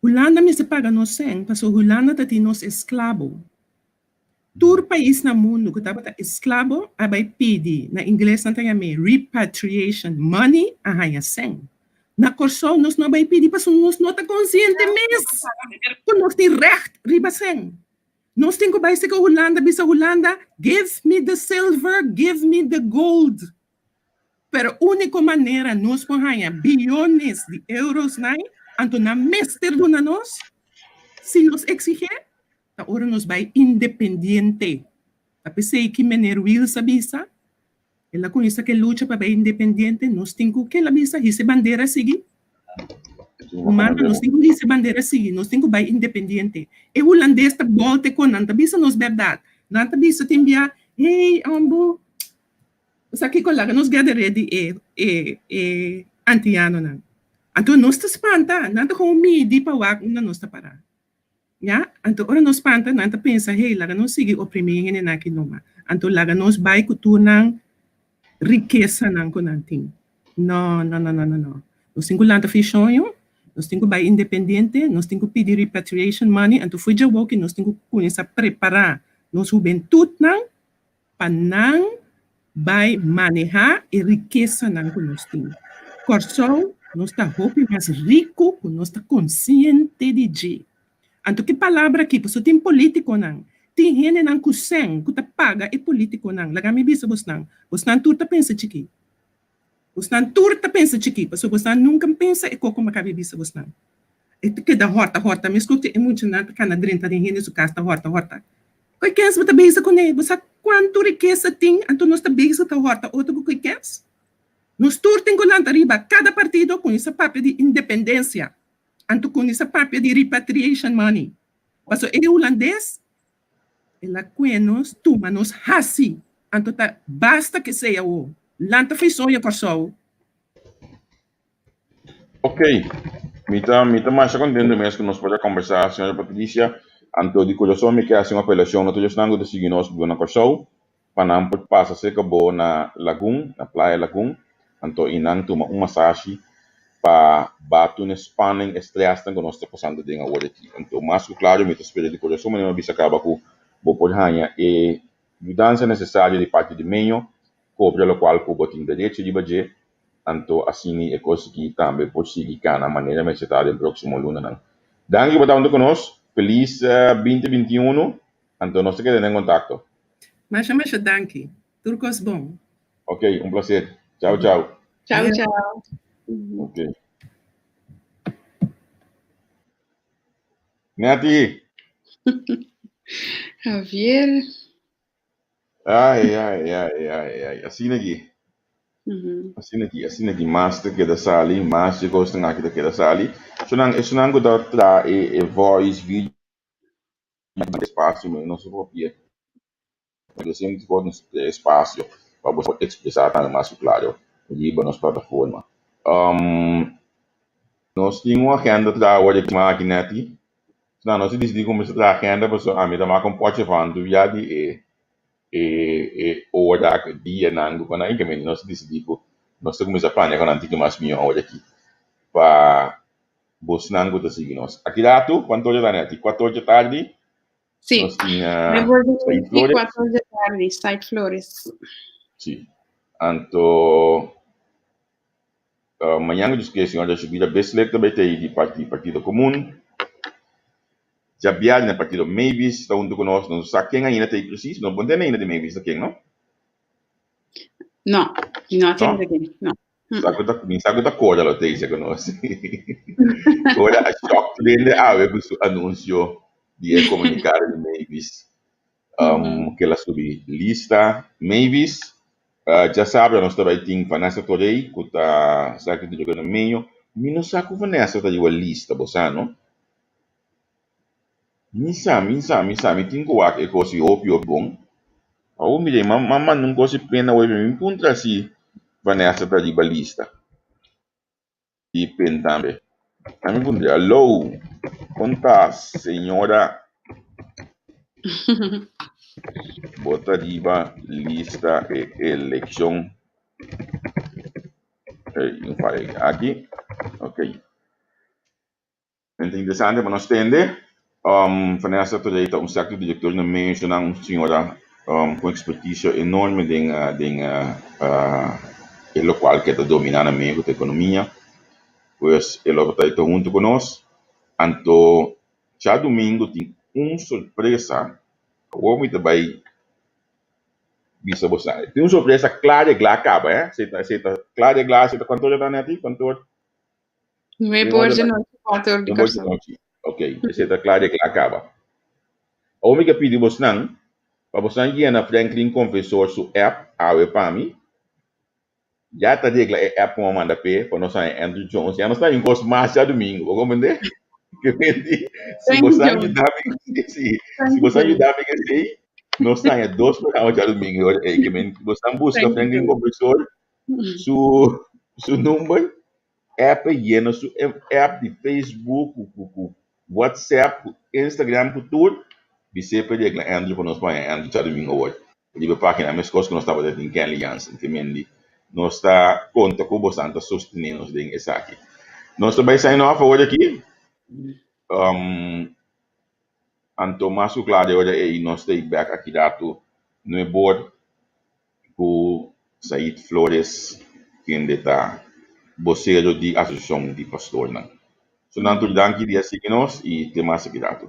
Hulanda mester paga nos sèn pasobra Hulanda ta tin nos esklabo. Tur pais na mundu ku tabata esklabo a bai pidi, na ingles nan ta yam'é repatriation money, a haña sèn. Na Kòrsou nos no a bai pidi pasobra nos no ta konsiente mes ku nos tin règt riba sèn. Nos tin ku bai seka Hulanda bisa Hulanda, give me the silver, give me the gold. Pero úniko manera nos por haña biyones di euros nai, anto nan mester duna nos, si nos eksigé, ta ora nos bai independiente. Ta p'esei ki Meneer Wiels a bisa, el a kuminsá ku e lucha pa bai independiente, nos tin ku, ke el a bisa, hisa e bandera sigui. Humano, nos tin ku hisa e bandera sigui, nos tin ku bai independiente. E hulandes ta bòlta e kon, nan ta bisa nos bèrdat. Nan ta bisa tin bia, hey, hombo, Sa kiko laga nos geder di e e e antianonan. Anto nos ta spanta, nan ta komo midi pa wak unda nos ta pará. Ya, anto ora nos spanta nan ta pensa, hey, laga nos sigui oprimí e hendenan aki numa. Anto laga nos bai ku tur nan rikesanan ku nan tin. No, no, no, no, no, no. Nos tin ku lanta fishoño, nos tin ku bai independiente, nos tin ku pidi repatriation money, anto fo'i djawoki nos tin ku kuminsá prepará nos hubentutnan pa nan bai manehá e rikesanan ku nos tin. Kòrsou, nos ta hopi mas riku ku nos ta konsiente di dje. Anto ki palabra aki, pasobra tin polítikonan, tin hendenan ku sèn ku ta paga e polítikonan. Laga mi bisa bosnan, bosnan tur ta pensa chikí. Bosnan tur ta pensa chikí, pasobra bosnan nunka pensa e koko makabi bisa bosnan. E ta keda hòrta hòrta, meskos ku e muchanan ta kana drenta den hende su kas ta hòrta hòrta. Koe kens bo ta bezig kuné? Bo sa kuantu rikesa tin, anto nos ta bezig ta hòrta otro ku koe kens? Nos tur tin ku lanta riba, kada partido kuminsá papia di independensia, anto kuminsá papia di repatriation money. Pasobra e hulandes, el a kue nos, tuma nos hasi, anto ta basta ke sea awor. Lanta fo'i soño Kòrsou. Ok, mi ta mi ta masha contento mes cu nos por a conversa, señora Patricia. Anto di curason mi ke haci un apelacion na tur esnan cu ta sigui nos biba na Corsou, pa nan por pasa cerca bo na Lagun, na Playa Lagun, anto y nan tuma un masashi pa batu un spanning e stressnan cu nos ta pasando den awor aki. Anto mas cu claro mi ta spera di curason manera mi a bisa caba cu bo por haña e yudansa necesario di parti di meño, cobra locual cu bo tin derecho riba dje, Anto asini e kos aki tambe por sigui kana manera mester ta den próksimo lunanan. Danki pa ta huntu ku nos. Felis 2021. Anto nos ta keda den kontakto. Masha masha danki. Tur kos bon. Ok, un plaser. Chao chao. Chao chao. Ok. Nati. Javier. Ai ai ai ai ai asina aki. Asina ki, asina ki mas ta keda sali, mas dje kosnan aki ta keda sali. Esunnan, esunnan ku ta traha e e voice, video, espasio men nos a papia. Porque semper por nos crea espacio pa bo por expresa tambe mas cu claro riba nos plataforma. Um, nos tin un agenda traha awor di aki neti. No, nos a dicidi cuminsa traha agenda pasobra ami ta maka un pochi van tur ya di e e e ora cu dianan cu nan y nos a dicidi cu nos ta cuminsa plania cu nan tiki mas miho awor aki pa bosnan cu ta sigui nos. Aki ratu, cuanto ora ta neti? Cuatro ora tardi? Sí. Nos tin Me voy de Said Flores. 4 de tarde, Said Flores. Sí. Anto mañana dus que señora Shubira Bislip tambe ta di parti Partido Común. Djabièrnè Partido Mavis ta hunto ku nos. Nos no sa ken ainda ta ei precies. No por tende ainda di Mavis ta ken, no? No, no No? tende ken, no. Sa ku ta, mi sa ku ta Cora lo ta isa ku nos. Cora a shock tur hende awe ku su anunsio di e komunikado di Mavis. Um, ke el a subi lista Mavis. Djasabra nos ta bai tin Vanessa Torrey ku ta secretary di gobierno meyo. Mi no sa ku Vanessa ta riba lista, bo sa no? Mi sa, mi sa, mi sa, mi tin ku wak e kos i hopi hopi bon. Awor mira, mi a manda un kos di pena awor, mi puntra si Vanessa ta riba lista di pen tambe. A mi puntra, Aló, kon ta señora? Bo ta riba lista e elekshon? Ey, un faya aki, ok. Ta interesante pa nos tende. Vanessa Torrey ta un sector director na menciona un señora cu experticio enorme den den e locual ke ta domina na medio cu ta economia. Pues e lo ta ta hunto cu nos. Anto djadumingo tin un sorpresa. Awor mi ta bay bisa bo sa. Tin un sorpresa cla regla caba eh. Esey ta esey ta cla regla esey ta cuanto ora ta Netty? Cuanto ora? Nuebe or di nochi, kuater or di Kòrsou. Ok, esei ta kla di kla kaba. Awor mi ke pidi bosnan pa bosnan yena Franklin Confesor su app awe pa mi. Ya ta regla e app ku mi a manda p'e pa nos haña Andrew Jones. Ya nos ta haña un kos mas djadumingu, bo komprendé? Ke menti si bosnan yuda mi, si, si bosnan yuda mi ku esei, nos ta haña dos programa djadumingu e ora ei. Ke menti bosnan buska Franklin Confesor su su number app e yena su app di Facebook ku ku ku WhatsApp ku Instagram ku tur bis'é pa regla Andrew pa nos baña Andrew djadumingu awor riba e pagina meskos ku nos tabata tin Kenley Jansen ke mendi nos ta konta ku bosan ta sostené nos den esaki. Nos ta bai sign off awor aki anto mas ku kla de ora ei nos ta bek aki ratu nuebor ku Said Flores kende ta bosero di Asosiashon di Pastornan. So nan tur danki di a sigui nos i te mas aki ratu.